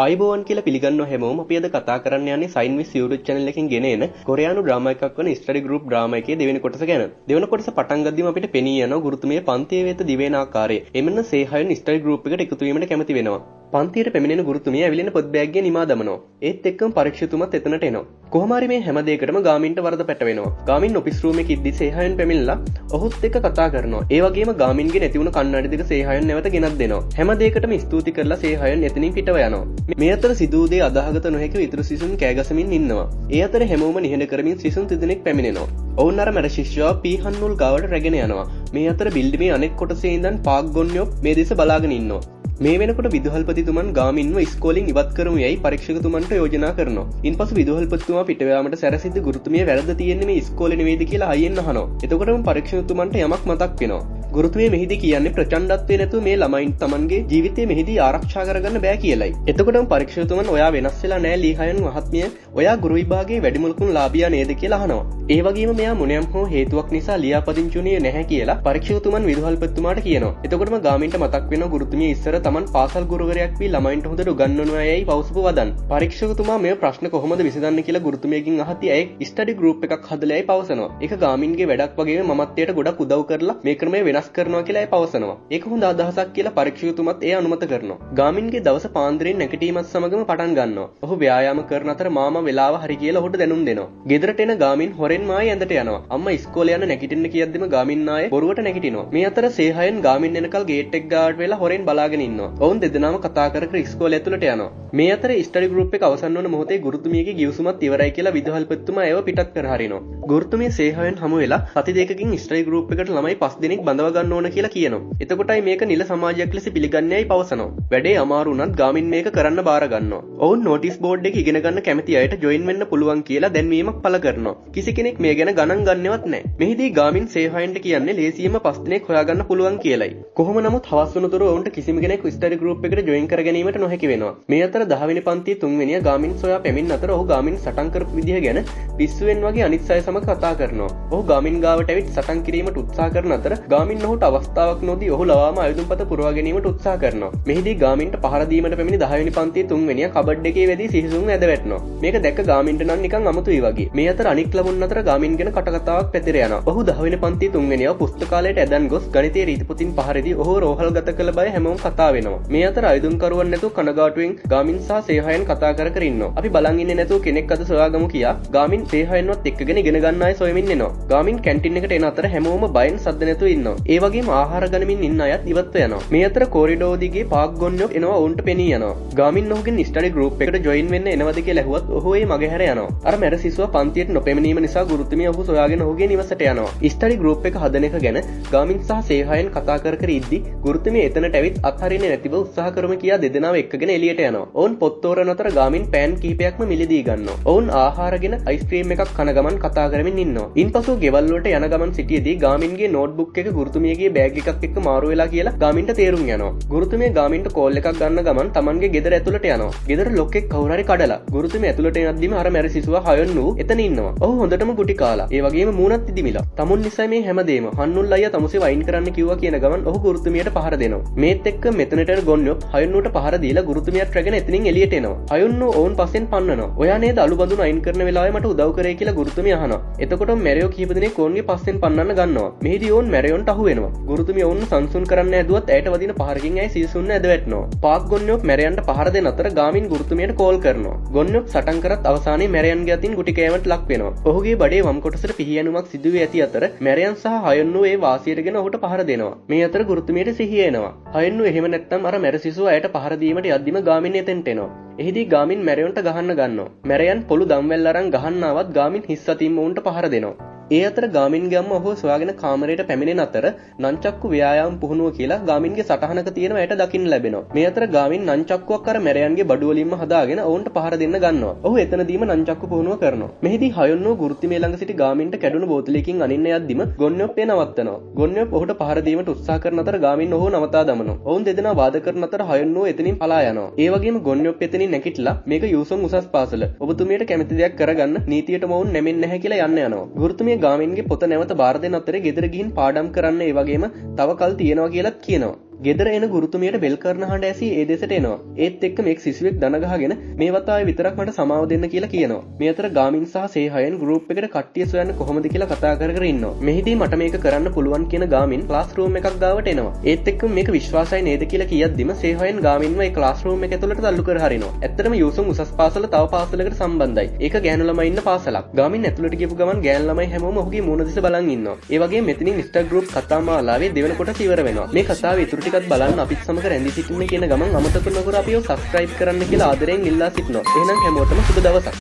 ආයුබෝවන් කියලා පිළිගන්නව හැමෝම අපි අද කතා කරන්න යන්නේ සයින් විස් YouTube channel එකෙන් ගෙන එන කොරියානු ඩ්‍රාමා එකක් වන ස්ටඩි ගෲප් ඩ්‍රාමා එකේ දෙවෙනි කොටස ගැන. දෙවෙනි කොටස පටන් ගද්දිම අපිට පෙනී යනවා ගුරුතුමිය පන්තිය වෙත දිවෙන ආකාරය. එමෙන්න සේහයන් ස්ටඩි ගෲප් එකට එකතු වීමට කැමති වෙනවා. පන්තියට පැමිණෙන ගුරුතුමිය ඇවිලෙන පොත් බෑග් එක නිමා දමනවා. ඒත් එක්කම පරීක්ෂකතුමත් එතනට එනවා. කොහොම හරි මේ හැම දෙයකටම ගාමින්ට වරද පැටවෙනවා. ගාමින් ඔෆිස් රූම් එකේ ඉද්දි සේහයන් පැමිණලා ඔහුත් එක්ක කතා කරනවා. ඒ වගේම ගාමින්ගේ නැති වුණු කන්නඩි දෙක සේහයන් නැවත ගෙනත් දෙනවා. හැම දෙයකටම ස්තුති කරලා සේහයන් එතනින් පිටව යනවා. මේ අතර සිදු වූ දේ අදාහගත නොහැකිව ඉතුරු සිසුන් කෑගසමින් ඉන්නවා. ඒ අතර හැමෝම නිහඬ කරමින් සිසුන් තිදෙනෙක් පැමිණෙනවා. ඔවුන් අර මැර ශිෂ්‍යයා පීහන්නුල් ගාවට රැගෙන යනවා. මේ අතර බිල්ඩිමේ අනෙක් කොටසේ ඉඳන් පාක් ගොන්යොප් මේ දෙස බලාගෙන ඉන්නවා. මේ වෙනකොට විදුහල්පතිතුමන් ගාමින්ව ඉස්කෝලෙන් ඉවත් කරමු යයි පරීක්ෂකතුමන්ට යෝජනා කරනවා. ඉන්පසු විදුහල්පතිතුමා පිට යාමට සැරසිද්ද ගුරුතුමිය වැරද්ද තියෙන්නේ මේ ඉස්කෝලේ නෙවෙයිද කියලා හයියෙන් අහනවා. එතකොටම පරීක්ෂකතුමන්ට යමක් මතක් වෙනවා. ගුරුතුමිය මෙහිදී කියන්නේ ප්‍රචණ්ඩත්වය නැතුව මේ ළමයින් තමන්ගේ ජීවිතය මෙහිදී ආරක්ෂා කරගන්න බෑ කියලයි. එතකොටම පරීක්ෂකතුමන් ඔයා වෙනස් වෙලා නෑ ලීහයන් මහත්මිය, ඔයා ගුරු විභාගයේ වැඩිම ලකුණු ලාභියා නේද කියලා අහනවා. ඒ වගේම මෙයා මොනියම් හෝ හේතුවක් නිසා ලියාපදිංචි වුණේ නැහැ කියලා පරීක්ෂකතුමන් විදුහල්පතිතුමාට කියනවා. එතකොටම ගාමින්ට මතක් වෙනවා ගුරුතුමිය ඉස්සර තමන් පාසල් ගුරුවරයෙක් වී ළමයින්ට හොඳට උගන්වනවා යයි පවසපු වදන්. පරීක්ෂකතුමා මේ ප්‍රශ්න කොහොමද විසඳන්නේ කියලා ගුරුතුමියගෙන් අහද්දී ඇය ස්ටඩි ගෲප් එකක් හදලා යයි පවසනවා. ඒක ගාමින්ගේ වැඩක් වගේම මමත් එයට ගොඩක් උදව් කරලා මේ ක්‍රමය වෙනස් කරනවා කියලා ඇය පවසනවා. ඒක හොඳ අදහසක් කියලා පරීක්ෂකතුමත් එය අනුමත කරනවා. ගාමින්ගේ දවස පාන්දරෙන් නැගිටීමත් සමගම පටන් ගන්නවා. ඔහු ව්‍යායාම කරන අතර මාමා වෙලාව හරි කියලා ඔහුට දැනුම් දෙනවා. ගෙදරට එන ගාමින් හොරෙන්ම ආයේ ඇඳට යනවා. අම්මා ඉස්කෝලේ යන නැගිටින්න කියද්දිම ගාමින් ආයේ බොරුවට නැගිටිනවා. මේ අතර සේහයන් ගාමින් එනකල් ගේට් එක ගාවට වෙලා හොරෙන් බලාගෙන ඉන්නවා. ඔවුන් දෙදෙනාම කතා කර කර ඉස්කෝලේ ඇතුළට යනවා. මේ අතර ස්ටඩි ගෲප් එක අවසන් වන මොහොතේ ගුරුතුමියගේ ගිවිසුමත් ඉවරයි කියලා විදුහල්පතිතුමා ඇයව පිටත් කර හරිනවා. ගුරුතුමිය සේහයන් හමු වෙලා සති දෙකකින් ස්ටඩි ගෲප් එකට ළමයි 5 දෙනෙක් බඳව ගන්න ඕන කියලා කියනවා. එතකොටයි මේක නිල සමාජයක් ලෙස පිළිගන්නේ යයි පවසනවා. වැඩේ අමාරු වුණත් ගාමින් මේක කරන්න බාර ගන්නවා. ඔවුන් නෝටිස් බෝඩ් එක ඉගෙන ගන්න කැමති අයට ජොයින් වෙන්න පුළුවන් කියලා දැන්වීමක් පළ කරනවා. කිසි කෙනෙක් මේ ගැන ගණන් ගන්නවත් නැහැ. මෙහිදී ගාමින් සේහයන්ට කියන්නේ ලේසියෙන්ම 5 දෙනෙක් හොයාගන්න පුළුවන් කියලයි. කොහොම නමුත් හවස් වනතුරු ඔවුන්ට කිසිම කෙනෙක් ස්ටඩි ගෲප් එකට ජොයින් කර ගැනීමට නොහැකි වෙනවා. මේ අතර 10 වෙනි පන්තියේ 3 වෙනියා ගාමින් සොයා පැමිණ අතර ඔහු ගාමින් සටන් කරපු විදිහ ගැන පිස්සුවෙන් වගේ අනිත් අය සමග කතා කරනවා. ඔහු ගාමින් ගාවට ඇවිත් සටන් කිරීමට උත්සාහ කරන අතර ගාමින් ඔහුට අවස්ථාවක් නොදී ඔහු ලවාම ආයුධපත පුරවා ගැනීමට උත්සාහ කරනවා. මෙහිදී ගාමින්ට පහර දීමට පැමිණි 10 වෙනි පන්තියේ 3 වෙනියා කබඩ් එකේ වැදී සිහිසුන්ව ඇද වැටෙනවා. මේක දැක්ක ගාමින්ට නම් නිකන් අමුතුයි වගේ. මේ අතර අනික් ළමුන් අතර ගාමින් ගැන කටකතාවක් පැතිර යනවා. ඔහු 10 වෙනි පන්තියේ 3 වෙනියාව පුස්තකාලයට ඇදන් ගොස් ගණිතයේ රීති පොතින් පහරදී ඔහු රෝහල් ගත කළ බව හැමෝම කතා වෙනවා. මේ අතර ආයුධම්කරුවන් නැතුව කනගාටුවෙන් ගාමින් සහ සේහයන් කතා කර කර ඉන්නවා. අපි බලන් ඉන්නේ නැතුව කෙනෙක් අද සොයාගමු කියා ගාමින් සේහයන්වත් එක්කගෙන ඉගෙන ගන්න අය සොයමින් එනවා. ගාමින් කැන්ටින් එකට එන අතර හැමෝම බයෙන් සද්ද නැතුව ඉන්නවා. ඒ වගේම ආහාර ගනිමින් ඉන්න අයත් ඉවත්ව යනවා. මේ අතර කොරිඩෝර් දිගේ පාක් ගොන්නෝ එනවා ඔවුන්ට පෙනී යනවා. ගාමින් ඔහුගෙන් ස්ටඩි ගෲප් එකට ජොයින් වෙන්න එනවද කියලා ඇහුවත් ඔහු ඒ මගහැර යනවා. අර මැර සිසුවා පන්තියට නොපැමිණීම නිසා ගුරුතුමිය ඔහු සොයාගෙන ඔහුගේ නිවසට යනවා. ස්ටඩි ගෲප් එක හදන එක ගැන ගාමින් සහ සේහයන් කතා කර කර ඉද්දි ගුරුතුමිය එතනට ඇවිත් අත්හරින්නේ නැතිව උත්සාහ කරමු කියා දෙදෙනාව එක්කගෙන එළියට යනවා. ඔවුන් පොත් තෝරන අතර ගාමින් පෑන් කිහිපයක්ම මිලදී ගන්නවා. ඔවුන් ආහාරගෙන අයිස්ක්‍රීම් එකක් කන ගමන් කතා කරමින් ඉන්නවා. ඉන්පසු ගෙවල් වලට යන ගමන් සිටියේදී ගාමින්ගේ නෝට්බුක් එක ගුරුතුමියගේ බෑග් එකක් එක්ක මාරු වෙලා කියලා ගාමින්ට තේරුම් යනවා. ගුරුතුමිය ගාමින්ට කෝල් එකක් ගන්න ගමන් තමන්ගේ ගෙදර ඇතුළට යනවා. ගෙදර ලොක් එක කවුරු හරි කඩලා ගුරුතුමිය ඇතුළට යද්දිම අර මැරි සිසුවා හයන් වූ එතන ඉන්නවා. ඔහු හොඳටම ගුටි කාලා. ඒ වගේම මූණත් ඉදිමිලා. තමුන් නිසා මේ හැමදේම හන්නුල් අයියා තමුසේ වයින් කරන්න කිව්වා කියන ගමන් ඔහු ගුරුතුමියට පහර දෙනවා. මේත් එක්ක මෙතනට එන ගොන්නෝ හයන්නුට පහර දීලා ගුරුතුමියත් රැගෙන එතනින් එළියට එනවා. හයන්නු ඔවුන් පස්සෙන් පන්නනවා. ඔයා නේද අලු බඳුන අයින් කරන වෙලාවේ මට උදව් කරේ කියලා ගුරුතුමිය අහනවා. එතකොටම මැරයෝ කිහිප දෙනෙක් ඔවුන්ගේ පස්සෙන් පන්නන්න ගන්නවා. මෙහිදී ඔවුන් මැරයොන්ට අහු වෙනවා. ගුරුතුමිය ඔවුන් සංසුන් කරන්න හැදුවත් ඇයට වදින පහරකින් ඇය සිසුන්ව ඇද වැටෙනවා. පාක් ගොන්නෝ මැරයන්ට පහර දෙන අතර ගාමින් ගුරුතුමියට කෝල් කරනවා. ගොන්නෝ සටන් කරත් අවසානයේ මැරයන්ගේ අතින් ගුටි කෑමට ලක් වෙනවා. ඔහුගේ බඩේ වම් කොටසට පිහියනුමක් සිදු වී ඇති අතර මැරයන් සහ හයන්නු ඒ වාසියටගෙන ඔහුට පහර දෙනවා. මේ අතර ගුරුතුමියට සිහිය එනවා. හයන්නු එහෙම නැත්නම් අර මැර සිසුව ඇයට පහර දීමට යද්දිම ගාමින් එතෙන්ට එනවා. එහිදී ගාමින් මැරයොන්ට ගහන්න ගන්නවා. මැරයන් පොළු දම්වැල් අරන් ගහන්න ආවත් ගාමින් හිස් අතින්ම ඔවුන්ට පහර දෙනවා. ඒ අතර ගාමින්ගේ අම්මා ඔහුව සොයාගෙන කාමරයට පැමිණෙන අතර නංචක්කු ව්‍යායාම පුහුණුව කියලා ගාමින්ගේ සටහනක තියෙනවා ඇයට දකින්න ලැබෙනවා. මේ අතර ගාමින් නංචක්කුවක් අර මැරයන්ගේ බඩු වලින්ම හදාගෙන ඔවුන්ට පහර දෙන්න ගන්නවා. ඔහු එතනදීම නංචක්කු පුහුණුව කරනවා. මෙහිදී හයොන්නෝ ගුරුතුමිය ළඟ සිටි ගාමින්ට කැඩුණු බෝතලයකින් අනින්න යද්දිම ගොන්නොප් එය නවත්තනවා. ගොන්නොප් ඔහුට පහර දීමට උත්සාහ කරන අතර ගාමින් ඔහුව නවතා දමනවා. ඔවුන් දෙදෙනා වාද කරන අතර හයොන්නෝ එතනින් පලා යනවා. ඒ වගේම ගොන්නොප් එතනින් නැගිටලා මේක යූසොන් උසස් පාසල. ඔබතුමියට කැමති දෙයක් කරගන්න නීතියටම ඔවුන් නැමෙන්නේ නැහැ කියලා යන්න යනවා. ගුරුතුමිය ගාමින්ගේ පොත නැවත බාර දෙන අතරේ ගෙදර ගිහින් පාඩම් කරන්න ඒ වගේම තව කල් තියෙනවා කියලත් කියනවා. ගෙදර එන ගුරුතුමියට බෙල් කරන හඬ ඇසී ඒ දෙසට එනවා. ඒත් එක්ක මේක් සිසුවෙක් දන ගහගෙන මේ වතාවේ විතරක් මට සමාව දෙන්න කියලා කියනවා. මේ අතර ගාමින් සහ සේහයන් ගෲප් එකට කට්ටිය සොයන්න කොහොමද කියලා කතා කර කර ඉන්නවා. මෙහිදී මට මේක කරන්න පුළුවන් කියන ගාමින් ක්ලාස් රූම් එකක් ගාවට එනවා. ඒත් එක්කම මේක විශ්වාසයි නේද කියලා කියද්දිම සේහයන් ගාමින්ව ඒ ක්ලාස් රූම් එක ඇතුළට තල්ලු කර හරිනවා. ඇත්තටම යූසුන් උසස් පාසල තව පාසලකට සම්බන්ධයි. ඒක ගෑනු ළමයි ඉන්න පාසලක්. ගාමින් ඇතුළට ගියපු ගමන් ගෑනු ළමයි හැමෝම ඔහුගේ මූණ දෙස බලන් ඉන්නවා. ඒ වගේම මෙතනින් ස්ටඩි ගෲප් කතා මාලාවේ දෙවන කොටස ඉවර වෙනවා. මේ කතාවේ ඉතුරු ටිකත් බලන්න අපිත් සමග රැඳී සිටින්න කියන ගමන් අමතක නොකර අපිව සබ්ස්ක්‍රයිබ් කරන්න කියලා ආදරයෙන් ඉල්ලා සිටිනවා. එහෙනම් හැමෝටම සුබ දවසක්.